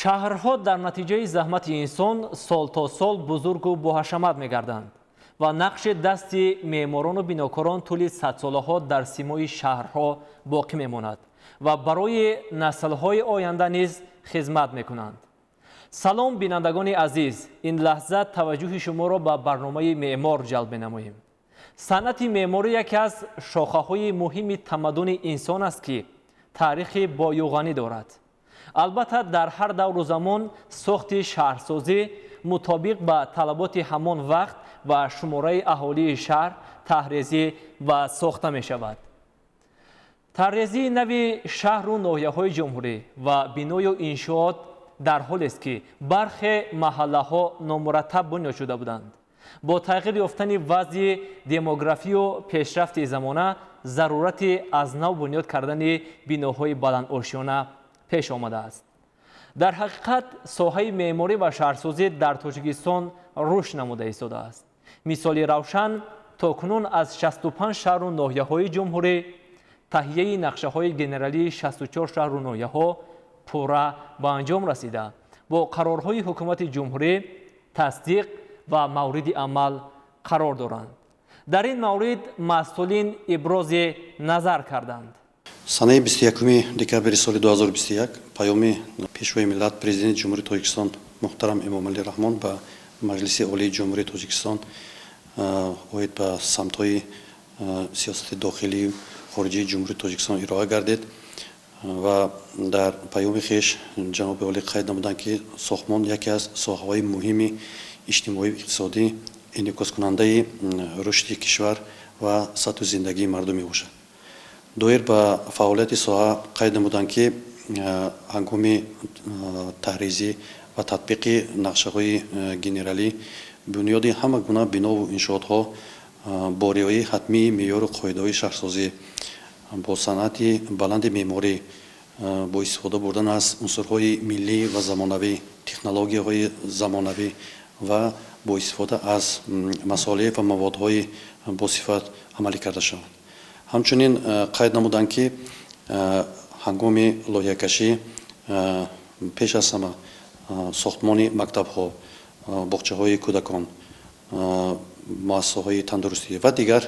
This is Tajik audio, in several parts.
Шаҳрҳо дар натиҷаи заҳмати инсон сол то сол бузургу боҳашамат мегарданд ва нақши дасти меъморону бинокорон тӯли садсолаҳо дар симои шаҳрҳо боқӣ мемонад ва барои наслҳои оянда низ хизмат мекунанд. Салом, бинандагони азиз! Ин лаҳза таваҷҷӯҳи шуморо ба барномаи меъмор ҷалб менамоем. Санъати меъморӣ яке аз шохаҳои муҳими тамаддуни инсон аст, ки таърихи боюғанӣ дорад. Албатта, дар ҳар давру замон сохти шаҳрсозӣ мутобиқ ба талаботи ҳамон вақт ва шумораи аҳолии шаҳр таҳрезӣ ва сохта мешавад. Таррезии нави шаҳру ноҳияҳои ҷумҳурӣ ва биною иншоот дар ҳолест, ки бархе маҳаллаҳо номураттаб бунёд шуда буданд. Бо тағйир ёфтани вазъи демографию пешрафти замона зарурати аз нав бунёд кардани биноҳои баландошёна пеш омадааст. Дар ҳақиқат, соҳаи меъморӣ ва шаҳрсозӣ дар Тоҷикистон рушд намуда истодааст. Мисоли равшан, то кунун аз 65 шаҳру ноҳияҳои ҷумҳурӣ таҳияи нақшаҳои генералии 64 шаҳру ноҳияҳо пурра ба анҷом расида, бо қарорҳои ҳукумати ҷумҳурӣ тасдиқ ва мавриди амал қарор доранд. Дар ин маврид масъулин ибрози назар карданд. Санаи 21 декабри соли 2021 паёми Пешвои миллат, Президенти Ҷумҳурии Тоҷикистон муҳтарам Эмомалӣ Раҳмон ба Маҷлиси Олии Ҷумҳурии Тоҷикистон оид ба самтҳои сиёсати дохилию хориҷии Ҷумҳурии Тоҷикистон ироа гардид ва дар паёми хеш ҷаноби олӣ қайд намуданд, ки сохтмон яке аз соҳаҳои муҳими иҷтимоию иқтисодӣ, инъикоскунандаи рушди кишвар ва сатҳу зиндагии мардум мебошад. Доир ба фаъолияти соҳа қайд намуданд, ки ҳангоми таҳризӣ ва татбиқи нақшаҳои генералӣ бунёди ҳама гуна бинову иншоотҳо бо риояи ҳатмии меъёру қоидаҳои шаҳрсозӣ, бо санъати баланди меъморӣ, бо истифода бурдан аз унсурҳои миллӣ ва замонавӣ, технологияҳои замонавӣ ва бо истифода аз масолеҳ ва маводҳои босифат амалӣ карда шаванд. Ҳамчунин қайд намуданд, ки ҳангоми лоиҳакашӣ пеш аз ҳама сохтмони мактабҳо, боғчаҳои кӯдакон, муассисаҳои тандурустӣ ва дигар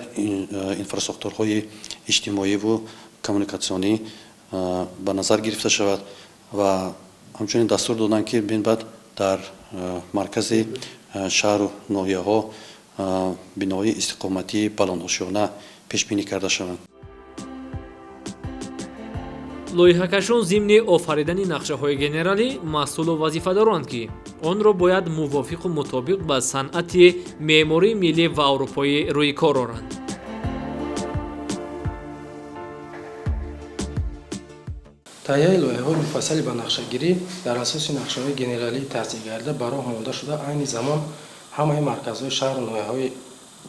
инфрасохторҳои иҷтимоиву коммуникатсионӣ ба назар гирифта шавад ва ҳамчунин дастур доданд, ки минбаъд дар маркази шаҳру ноҳияҳо биноҳои истиқоматии баландошёна пешбинӣ карда шаванд. Лоиҳакашон зимни офаридани нақшаҳои генералӣ масъулу вазифа доранд, ки онро бояд мувофиқу мутобиқ ба санъати меъмории миллӣ ва аврупоӣ рӯи кор оранд. Таҳияи лоиҳаҳои муфассали ба нақшагирӣ дар асоси нақшаҳои генералии тасдиқгардида ба роҳ монда шуда, айни замон ҳамаи марказҳои шаҳру ноҳияҳои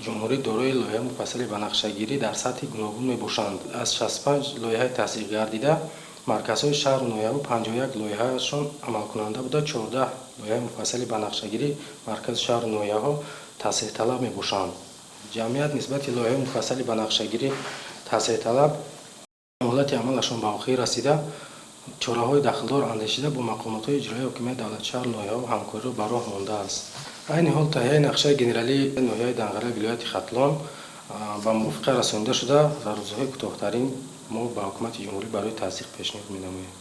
ҷумҳурӣ дорои лоиҳаи муфассали ба нақшагирӣ дар сатҳи гуногун мебошанд. Аз 65 лоиҳаи тасдиқгардида марказҳои шаҳру ноҳияҳо 51 лоиҳаашон амалкунанда буда, 14 лоиҳаи муфассали ба нақшагирӣ маркази шаҳру ноҳияҳо тасдиқталаб мебошанд. Ҷамъият нисбати лоиҳаи муфассали ба нақшагирӣ тасдиқталаб муҳлати амалашон ба охир расида, чораҳои дахлдор андешида, бо мақомотҳои иҷроияи ҳокимияти давлати шаҳру ноҳияҳо ҳамкориро ба роҳ мондааст. Айни ҳол таҳияи нақшаи генералии ноҳияи Данғара, вилояти Хатлон ба мувофиқа расонида шуда, дар рӯзҳои кӯтоҳтарин мо ба ҳукумати ҷумҳурӣ барои тасдиқ пешниҳод менамоем.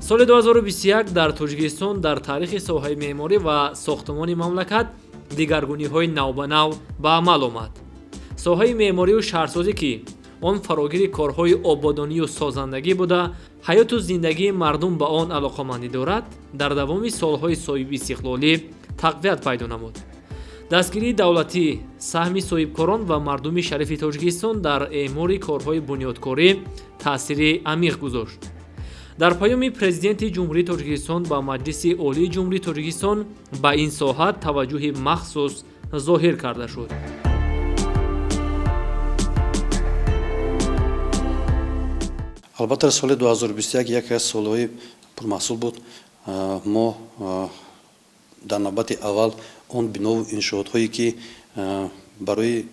Соли 2021 дар Тоҷикистон дар таърихи соҳаи меъморӣ ва сохтмони мамлакат дигаргуниҳои навбанав ба амал омад. Соҳаи меъморию шаҳрсозӣ, ки он фарогири корҳои ободонию созандагӣ буда, ҳаёту зиндагии мардум ба он алоқамандӣ дорад, дар давоми солҳои соҳибистиқлолӣ тақвият пайдо намуд. Дастгирии давлатӣ, саҳми соҳибкорон ва мардуми шарифи Тоҷикистон дар эъмори корҳои бунёдкорӣ таъсири амиқ гузошт. Дар паёми Президенти Ҷумҳурии Тоҷикистон ба Маҷлиси Олии Ҷумҳурии Тоҷикистон ба ин соҳа таваҷҷӯҳи махсус зоҳир карда шуд. Албатта, соли 2021 яке аз солҳои пурмаҳсул буд. Мо дар навбати аввал он бинову иншоотҳое, ки Барои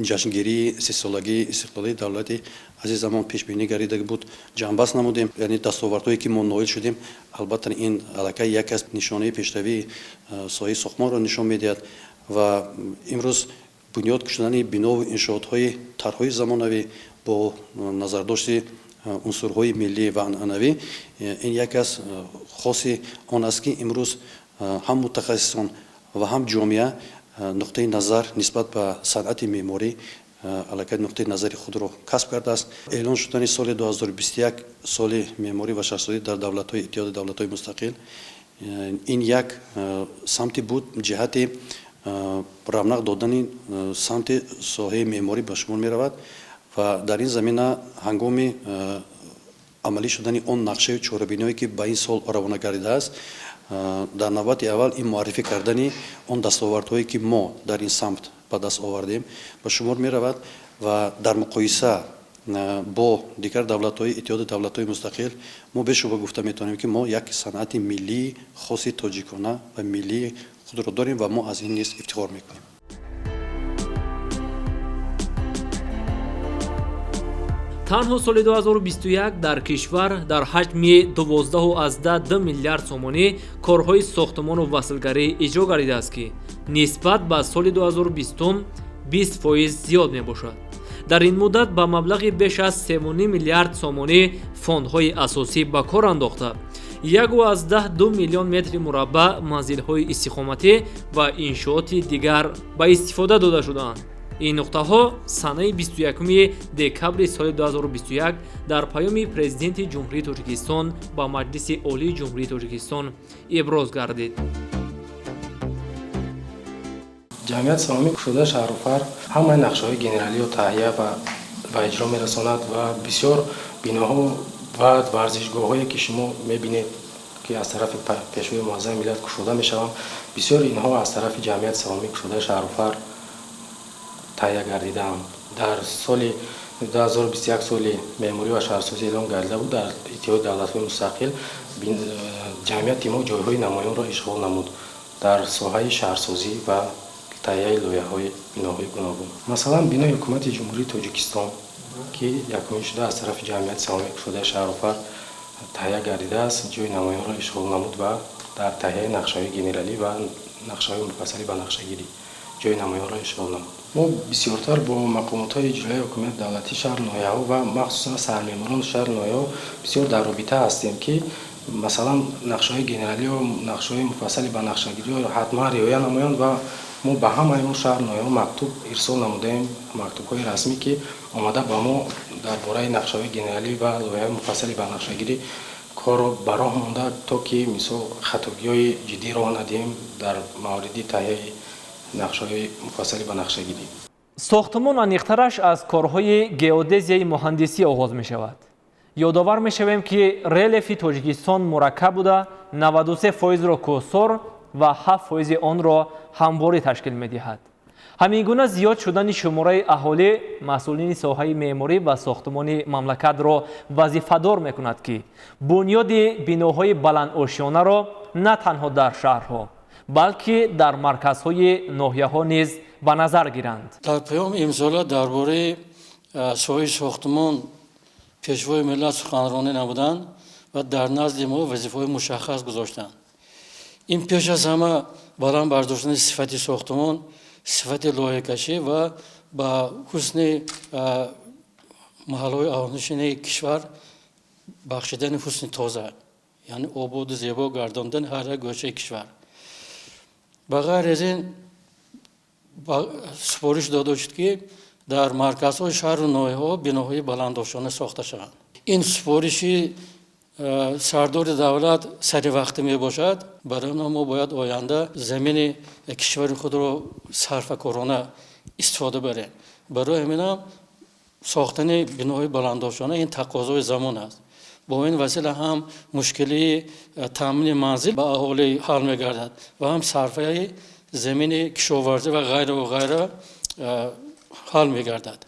ҷашнгирии 30-солагии истиқлолии давлати азизамон пешбинӣ гардида буд, ҷамъбаст намудем. Яъне дастовардҳое ки мо ноил шудем, албатта, ин аллакай яке аз нишонаи пешравии соҳаи сохтмонро нишон медиҳад. Ва имрӯз бунёд шудани бинову иншоотҳои тарҳҳои замонавӣ бо назардошти унсурҳои миллӣ ва анъанавӣ, ин яке аз хоси он аст, ки имрӯз ҳам мутахассисон ва ҳам ҷомеа нуқтаи назар нисбат ба санъати меъморӣ аллакай нуқтаи назари худро касб кардааст. Эълон шудани соли 2021 соли меъморӣ ва шаҳрсозӣ дар давлатҳои Иттиҳоди давлатҳои мустақил, ин як самти буд ҷиҳати равнақ додани самти соҳаи меъморӣ ба шумор меравад. Ва дар ин замина ҳангоми амалӣ шудани он нақшаи чорабиниҳое, ки ба ин сол равона гардидааст, дар навбати аввал ин муаррифӣ кардани он дастовардҳое, ки мо дар ин самт ба даст овардем, ба шумор меравад. Ва дар муқоиса бо дигар давлатҳои Иттиҳоди давлатҳои мустақил мо бешубҳа гуфта метавонем, ки мо як санъати миллии хоси тоҷикона ва миллии худро дорем ва мо аз ин низ ифтихор мекунем. Танҳо соли 2021 дар кишвар дар ҳаҷми 12,2 миллиард сомонӣ корҳои сохтмону васлгарӣ иҷро гардидааст, ки нисбат ба соли 2020 20% зиёд мебошад. Дар ин муддат ба маблағи беш аз 3,5 миллиард сомонӣ фондҳои асосӣ ба кор андохта, 1,2 миллион метри мураббаъ манзилҳои истиқоматӣ ва иншооти дигар ба истифода дода шудаанд. Ин нуқтаҳо санаи 21 декабри соли 2021 дар паёми Президенти Ҷумҳурии Тоҷикистон ба Маҷлиси Олии Ҷумҳурии Тоҷикистон иброз гардид. Ҷамъияти саҳомии кушодаи шаҳру фарр ҳамаи нақшаҳои генералиро таҳия ва ба иҷро мерасонад ва бисёр биноҳо ва варзишгоҳҳое, ки шумо мебинед, ки аз тарафи Пешвои Муаззами миллат кушода мешаванд, бисёр инҳо аз тарафи ҷамъияти саҳомии кушодаи шаҳру фарр таҳия гардидаанд. Дар соли 2021 соли меъморӣ ва шаҳрсозӣ эълон гардида буд дар Иттиҳоди давлатҳои мустақил. Ҷамъияти мо ҷойҳои намоёнро ишғол намуд дар соҳаи шаҳрсозӣ ва таҳияи лоиҳаҳои биноҳои гуногун. Масалан, бинои Ҳукумати Ҷумҳурии Тоҷикистон, ки якумин шуда аз тарафи ҷамъияти саҳомии кушодаи шаҳру фарр таҳия гардидааст, ҷои намоёнро ишғол намуд ва дар таҳияи нақшаҳои генералӣ ва нақшаҳои муфассалӣ ба нақшагирӣ ҷои намоёнро ишғол намуд. Мо бисёртар бо мақомотҳои иҷроияи ҳукумати давлатии шаҳру ноҳияҳо ва махсусан сармеъморони шаҳру ноҳияҳо бисёр дар робита ҳастем, ки масалан нақшаҳои генералиро, нақшаҳои муфассали ба нақшагириро ҳатман риоя намоянд. Ва мо ба ҳамаи он шаҳру ноҳияҳо мактуб ирсол намудаем, мактубҳои расмӣ, ки омада ба мо дар бораи нақшаҳои генералӣ ва лоиҳаҳои муфассали ба нақшагирӣ корро ба роҳ монда, то ки мисол хатогиҳои ҷиддӣ роҳ надиҳем дар мавриди таҳияи нақшаҳои муфассали ба нақшагирӣ. Сохтмон, аниқтараш, аз корҳои геодезияи муҳандисӣ оғоз мешавад. Ёдовар мешавем, ки релефи Тоҷикистон мураккаб буда, 93 фоизро кӯҳсор ва 7 фоизи онро ҳамворӣ ташкил медиҳад. Ҳамин гуна зиёд шудани шумораи аҳолӣ масъулини соҳаи меъморӣ ва сохтмони мамлакатро вазифадор мекунад, ки бунёди биноҳои баландошёнаро на танҳо дар шаҳрҳо, балки дар марказҳои ноҳияҳо низ ба назар гиранд. Дар паёми имсола дар бораи соҳаи сохтмон Пешвои миллат суханронӣ намуданд ва дар назди мо вазифаҳои мушаххас гузоштанд. Ин пеш аз ҳама баланд бардоштани сифати сохтмон, сифати лоиҳакашӣ ва ба ҳусни маҳаллаҳои аҳолинишини кишвар бахшидани ҳусни тоза, яъне ободу зебо гардондани ҳар як гӯшаи кишвар. Ба ғайр аз ин, супориш дода шуд, ки дар марказҳои шаҳру ноҳияҳо биноҳои баландошёна сохта шаванд. Ин супориши сардори давлат саривақтӣ мебошад. Барои он мо бояд оянда замини кишвари худро сарфакорона истифода барем. Барои ҳаминам сохтани биноҳои баландошёна ин тақозои замон аст. Бо ин васила ҳам мушкилии таъмини манзил ба аҳолӣ ҳал мегардад ва ҳам сарфаи замини кишоварзӣ ва ғайраву ғайра ҳал мегардад.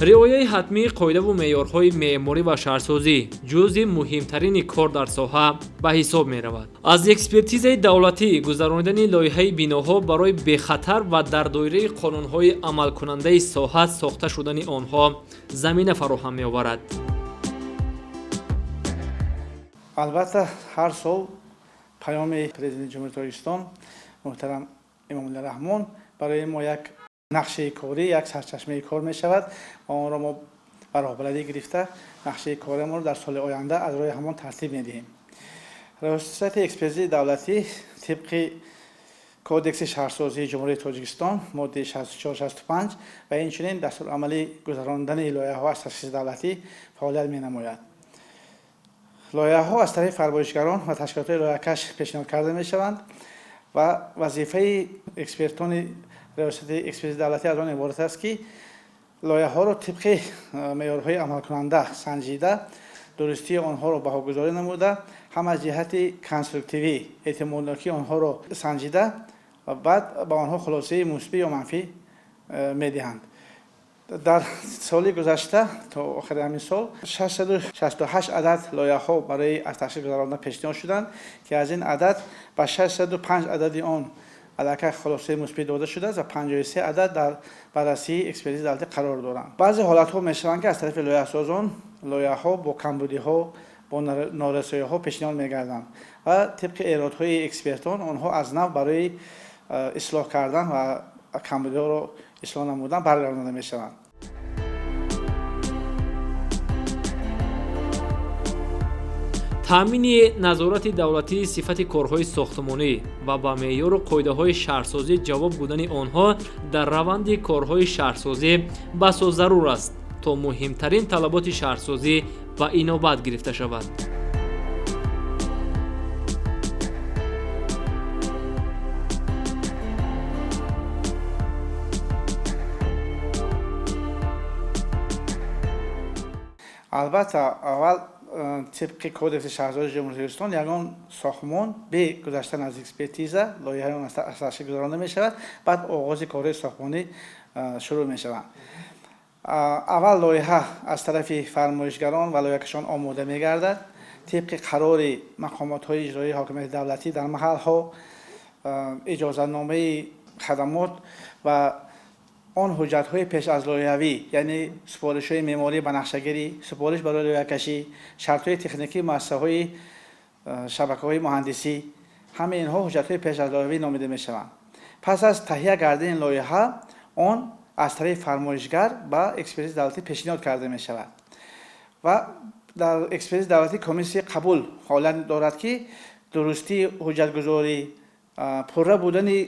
Риояи ҳатмии қоидаву меъёрҳои меъморӣ ва шаҳрсозӣ ҷузъи муҳимтарини кор дар соҳа ба ҳисоб меравад. Аз экспертизаи давлатӣ гузаронидани лоиҳаи биноҳо барои бехатар ва дар доираи қонунҳои амалкунандаи соҳа сохта шудани онҳо замина фароҳам меоварад. Албатта, ҳар сол паёми Президенти Ҷумҳурии Тоҷикистон муҳтарам Эмомалӣ Раҳмон барои мо як нақшаи корӣ, як сарчашмаи кор мешавад ва онро мо ба роҳбаладӣ гирифта, нақшаи кориамонро дар соли оянда аз рӯи ҳамон тартиб медиҳем. Раёсати экспертизаи давлатӣ тибқи Кодекси шаҳрсозии Ҷумҳурии Тоҷикистон, моддаи 64-65 ва инчунин дастурамали гузарондани лоиҳаҳо аз ташхиси давлатӣ фаъолият менамояд. Лоиҳаҳо аз тарафи фармоишгарон ва ташкилотҳои лоиҳакаш пешниҳод карда мешаванд ва вазифаи экспертони Раёсати экспертизаи давлатӣ аз он иборат аст, ки лоиҳаҳоро тибқи меъёрҳои амалкунанда санҷида, дурустии онҳоро баҳогузорӣ намуда, ҳам аз ҷиҳати конструктивӣ эътимоднокии онҳоро санҷида ва баъд ба онҳо хулосаи мусбӣ ё манфӣ медиҳанд. Дар соли гузашта то охири ҳамин сол 668 адад лоиҳаҳо барои аз ташхис гузарондан пешниҳод шуданд, ки аз ин адад ба 605 адади он аллакай хулосаи мусбӣ дода шудааст ва 53 адад дар баррасии экспертизаи давлатӣ қарор доранд. Баъзе ҳолатҳо мешаванд, ки аз тарафи лоиҳасозон лоиҳаҳо бо камбудиҳо, бо норасоиҳо пешниҳод мегарданд ва тибқи эродҳои экспертон онҳо аз нав барои ислоҳ кардан ва камбудиҳоро ислоҳ намудан баргардонда мешаванд. Таъмини назорати давлатии сифати корҳои сохтмонӣ ва ба меъёру қоидаҳои шаҳрсозӣ ҷавоб будани онҳо дар раванди корҳои шаҳрсозӣ басо зарур аст, то муҳимтарин талаботи шаҳрсозӣ ба инобат гирифта шавад. Албатта, аввал тибқи Кодекси шаҳрсозии Ҷумҳурии Тоҷикистон ягон сохтмон бе гузаштан аз экспертиза лоиҳаи он аз ташхис гузаронда мешавад, баъд оғози корҳои сохтмонӣ шурӯъ мешаванд. Аввал лоиҳа аз тарафи фармоишгарон ва лоиҳакашон омода мегардад. Тибқи қарори мақомотҳои иҷроии ҳокимияти давлатӣ дар маҳалҳо, иҷозатномаи хадамот ва он ҳуҷҷатҳои пеш аз лоиҳавӣ, яъне супоришҳои меъморӣ ба нақшагирӣ, супориш барои лоиҳакашӣ, шартҳои техникии муассисаҳои шабакаҳои муҳандисӣ, ҳамаи инҳо ҳуҷҷатҳои пеш аз лоиҳавӣ номида мешаванд. Пас аз таҳия гардидани лоиҳа, он аз тарафи фармоишгар ба экспертизаи давлатӣ пешниҳод карда мешавад ва дар экспертизаи давлатӣ комиссияи қабул фаъолият дорад, ки дурустии ҳуҷҷатгузорӣ, пурра будани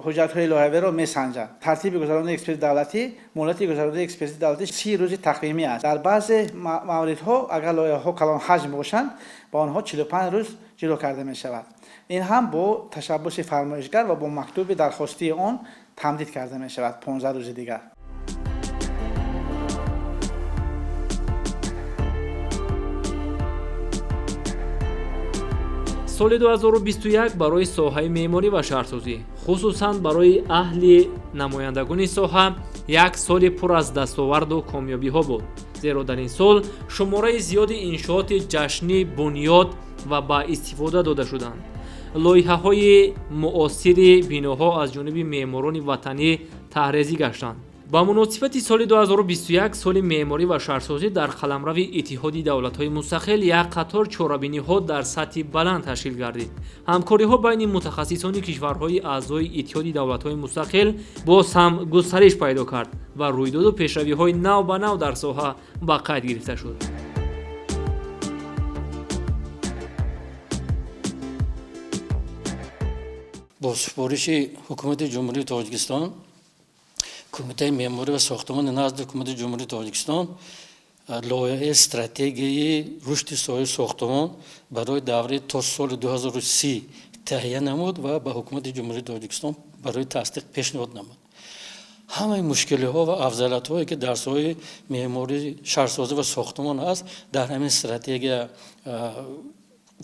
ҳуҷҷатҳои лоиҳавиро месанҷад. Тартиби гузаронидани экспертизаи давлатӣ, муҳлати гузаронидани экспертизаи давлатӣ 30 рӯзи тақвимӣ аст. Дар баъзе мавридҳо, агар лоиҳаҳо калонҳаҷм бошанд, ба онҳо 45 рӯз ҷудо карда мешавад. Ин ҳам бо ташаббуси фармоишгар ва бо мактуби дархостии он тамдид карда мешавад 15 рӯзи дигар. Соли 2021 барои соҳаи меъморӣ ва шаҳрсозӣ, хусусан барои аҳли намояндагони соҳа, як соли пур аз дастоварду комёбиҳо буд, зеро дар ин сол шумораи зиёди иншооти ҷашнӣ бунёд ва ба истифода дода шуданд. Лоиҳаҳои муосири биноҳо аз ҷониби меъморони ватанӣ таҳрезӣ гаштанд. Ба муносибати соли 2021, соли меъморӣ ва шаҳрсозӣ, дар қаламрави Иттиҳоди Давлатҳои Мустақил як қатор чорабиниҳо дар сатҳи баланд ташкил гардид. Ҳамкориҳо байни мутахассисони кишварҳои аъзои Иттиҳоди Давлатҳои Мустақил боз ҳам густариш пайдо кард ва рӯйдоду пешравиҳои нав ба нав дар соҳа ба қайд гирифта шуд. Бо супориши Ҳукумати Ҷумҳурии Тоҷикистон, Кумитаи меъморӣ ва сохтмони назди Ҳукумати Ҷумҳурии Тоҷикистон лоиҳаи стратегияи рушди соҳаи сохтмон барои давраи то соли 2030 таҳия намуд ва ба Ҳукумати Ҷумҳурии Тоҷикистон барои тасдиқ пешниҳод намуд. Ҳамаи мушкилиҳо ва афзалиятҳое, ки дар соҳаи меъморӣ, шаҳрсозӣ ва сохтмон аст, дар ҳамин стратегия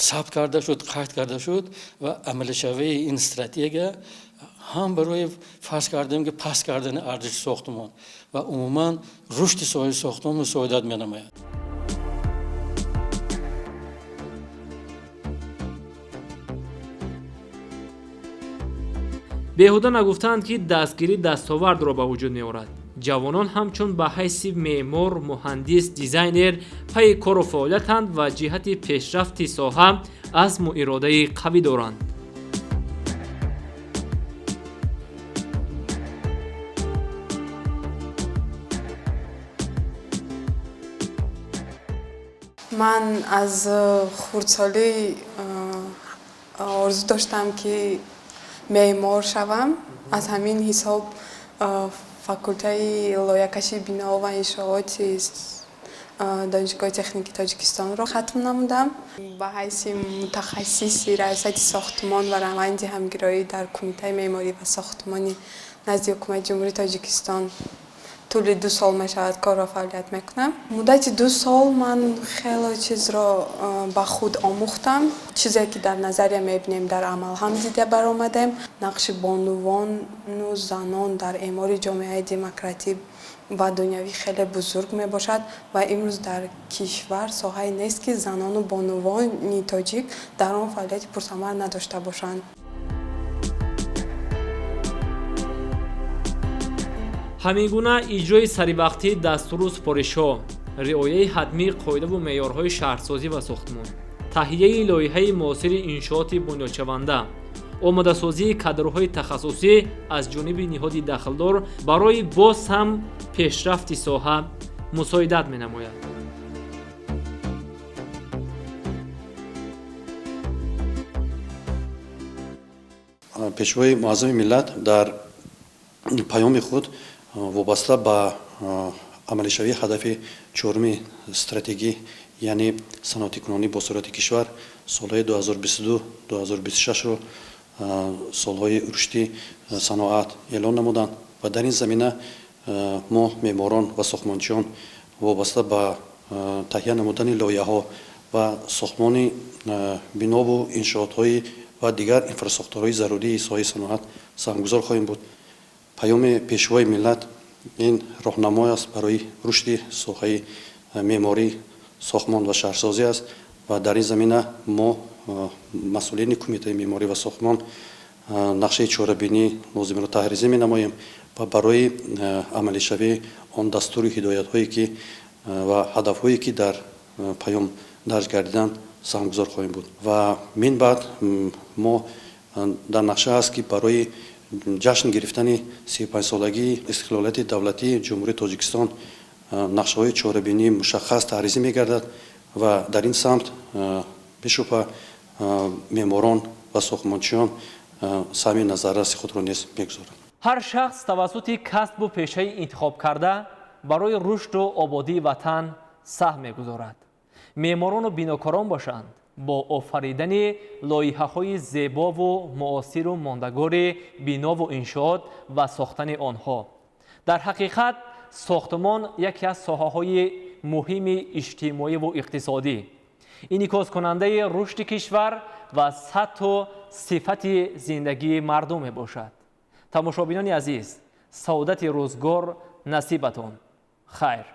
сабт карда шуд, қайд карда шуд ва амалишавии ин стратегия Ҳам барои фарз кардем ки паст кардани арзиши сохтмон ва умуман рушди соҳаи сохтмон мусоидат менамояд. Беҳуда нагуфтаанд, ки дастгирӣ дастовардро ба вуҷуд меорад. Ҷавонон ҳамчун ба ҳайси меъмор, муҳандис, дизайнер пайи кору фаъолиятанд ва ҷиҳати пешрафти соҳа азму иродаи қавӣ доранд. Ман аз хурдсолӣ орзу доштам, ки меъмор шавам. Аз ҳамин ҳисоб факултаи лоякаши бино ва иншооти Донишгоҳи техникии Тоҷикистонро хатм намудам. Ба ҳайси мутахассиси раёсати сохтмон ва раванди ҳамгироӣ дар Кумитаи меъморӣ ва сохтмони назди Ҳукумати Ҷумҳурии Тоҷикистон тӯли 2 сол мешавад корро фаъолият мекунам. Муддати 2 сол ман хеле чизро ба худ омӯхтам. Чизе ки дар назария мебинем, дар амал ҳам дида баромадем. Нақши бонувону занон дар эъмори ҷомеаи демократӣ ва дунявӣ хеле бузург мебошад ва имрӯз дар кишвар соҳае нест, ки занону бонувони тоҷик дар он фаъолияти пурсамар надошта бошанд. Ҳамин гуна иҷрои саривақтии дастуру супоришҳо, риояи ҳатмии қоидаву меъёрҳои шаҳрсозӣ ва сохтмон, таҳияи лоиҳаи муосири иншооти бунёдшаванда, омодасозии кадрҳои тахассусӣ аз ҷониби ниҳоди дахлдор барои боз ҳам пешрафти соҳа мусоидат менамояд. Пешвои муаззами миллат дар паёми худ вобаста ба амалишавии ҳадафи чоруми стратегӣ, яъне саноатикунонӣ бо суръати кишвар, солҳои 2022-2026-ро солҳои рушди саноат эълон намуданд ва дар ин замина мо меъморон ва сохтмончиён вобаста ба таҳия намудани лоиҳаҳо ва сохтмони бинову иншоотҳои ва дигар инфрасохторҳои зарурии соҳаи саноат саҳмгузор хоҳем буд. Паёми пешвои миллат ин роҳнамой аст барои рушди соҳаи меъморӣ, сохтмон ва шаҳрсозӣ аст ва дар ин замина мо масъулини Кумитаи меъморӣ ва сохтмон нақшаи чорабинӣ лозимро таҳризӣ менамоем ва барои амалишавии он дастуру ҳидоятҳое ки ва ҳадафҳое ки дар паём дарҷ гардиданд саҳмгузор хоҳем буд. Ва мин баъд мо дар нақша аст, ки барои ҷашн гирифтани 35-солагии истиқлолияти давлатии Ҷумҳурии Тоҷикистон нақшаҳои чорабинии мушаххас таҳризӣ мегардад ва дар ин самт бешубҳа меъморон ва сохтмончиён саҳми назарраси худро низ мегузоранд. Ҳар шахс тавассути касбу пешаи интихобкарда барои рушду ободии ватан саҳм мегузорад. Меъморону бинокорон бошанд бо офаридани лоиҳаҳои зебову муосиру мондагори бинову иншоот ва сохтани онҳо. Дар ҳақиқат сохтмон яке аз соҳаҳои муҳими иҷтимоиву иқтисодӣ, инъикоскунандаи рушди кишвар ва сатҳу сифати зиндагии мардум мебошад. Тамошобинони азиз, саодати рӯзгор насибатон. Хайр.